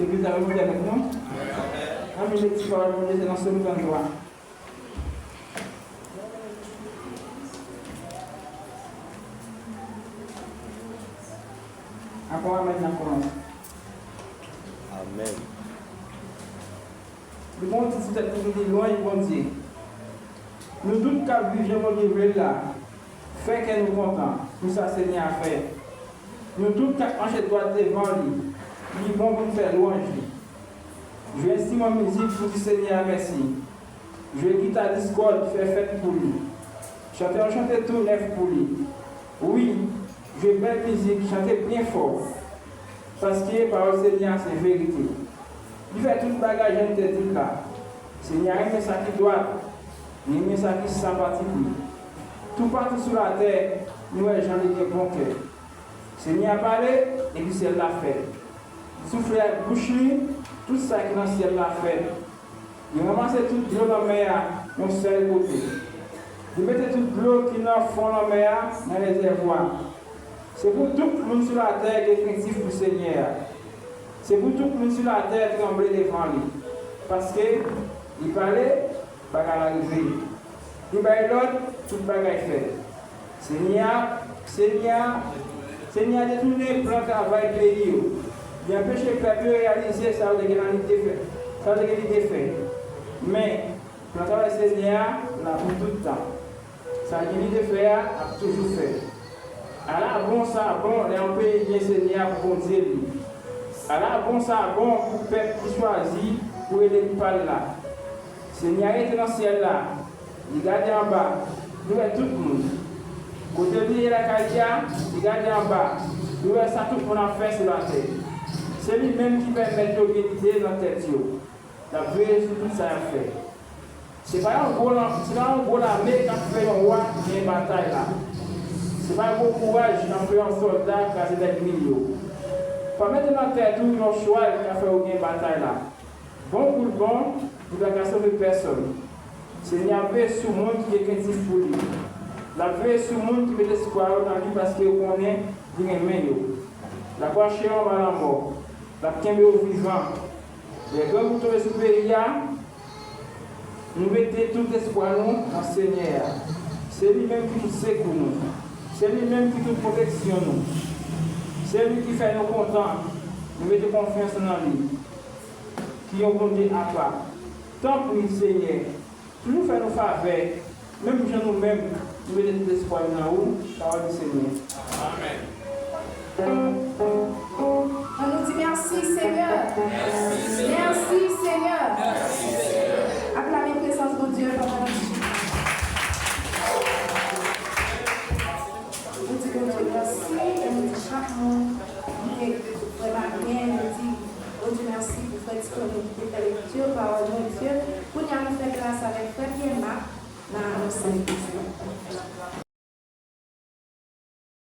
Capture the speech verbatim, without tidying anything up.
Legliz la reponn avèk nou. Ann nou lekti pawòl Bondye se nan Sòm tranntwa. Apre amèn nan kòmanse. Amèn. Li gon tit sou tèt li ki di lwanj Bondye. Nou tout k ap viv jan Bondye vle l la, fè kè nou kontan pou sa Senyè a fè. Nou tout k ap mache dwat devan li, li bon pou n fè lwanj li. Jwe enstriman mizik pou di Senyè a mèsi. Jwe gita diskòd, fè fèt pou li. Chante yon chante tou nèf pou li. Wi, jwe bèl mizik, chante byen fò. Paske pawòl Senyè a se verite. Li fè tout bagay jan li te di l la. Senyè a renmen sa ki dwat, li renmen sa ki san patipri. Toupatou sou latè, nou wè jan li gen bon kè. Senyè a pale, epi syèl la fèt. Li soufle ak bouch li, tout sa ki nan syèl la fèt. Li ranmase tout dlo lanmè a yon sèl kote. Li mete tout dlo ki nan fon lanmè a nan rezèvwa. Se pou tout moun sou latè gen krentif pou Senyè a. Se pou tout moun sou latè tranble devan li. Paske li pale, bagay la rive. Li bay lòd, tout bagay fèt. Senyè a, Senyè a, Senyè a detounen plan travay peyi yo. Li anpeche pèp yo reyalize sa yo te gen nan lide fè, sa yo te gen lide fè. Men, plan travay Senyè a la pou tout tan. Sa l gen lide fè a ap toujou fèt. Ala bon sa bon lè yon peyi gen Senyè a pou Bondye li. Ala bon sa bon pou pèp ki chwazi pou rele li pa l la. Senyè a rete nan syèl la, li gade anba, li wè tout moun. Kote li ye lakay li a, li gade anba, li wè sa tout moun ap fè sou latè. Se li menm ki pèmèt yo gen lide nan tèt yo. L ap veye sou tout sa y ap fè. Se pa yon gwo lan-, se pa yon gwo lame k ap fè yon wa gen batay la. Se pa gwo kouraj k ap fè yon sòlda kraze lènmi l yo. Pa mete nan tèt ou yon chwal ka fè w gen batay la. Bon pou l bon, li pa ka sove pèsonn. Senyè a ap veye sou moun ki gen krentif pou li. L ap veye sou moun ki met espwa yo nan li paske yo konnen li renmen yo. L ap rache yo anba lanmò. L ap kenbe yo vivan. Lè grangou tonbe sou peyi a, nou mete tout espwa nou nan Senyè a. Se li menm ki tout sekou nou. Se li menm ki tout pwoteksyon nou. Se li ki fè nou kontan. Nou mete konfyans nou nan li. Ki yon Bondye apa. Tanpri, Senyè, toujou fè nou favè, menm jan nou menm, nou mete tout espwa nou nan ou, pawòl di Senyè. Amèn. Ann nou di mèsi, Senyè. Mèsi, Senyè. Aklame prezans Bondye pandan nou chita. Nou di Bondye mèsi e nou di chak moun ki te vrèman byen, nou di Bondye mèsi pou frè Tito nou ki te fè lekti pawòl Bondye. Kounye a nou fè gras avèk frè Pyè Mak nan anonse legliz la.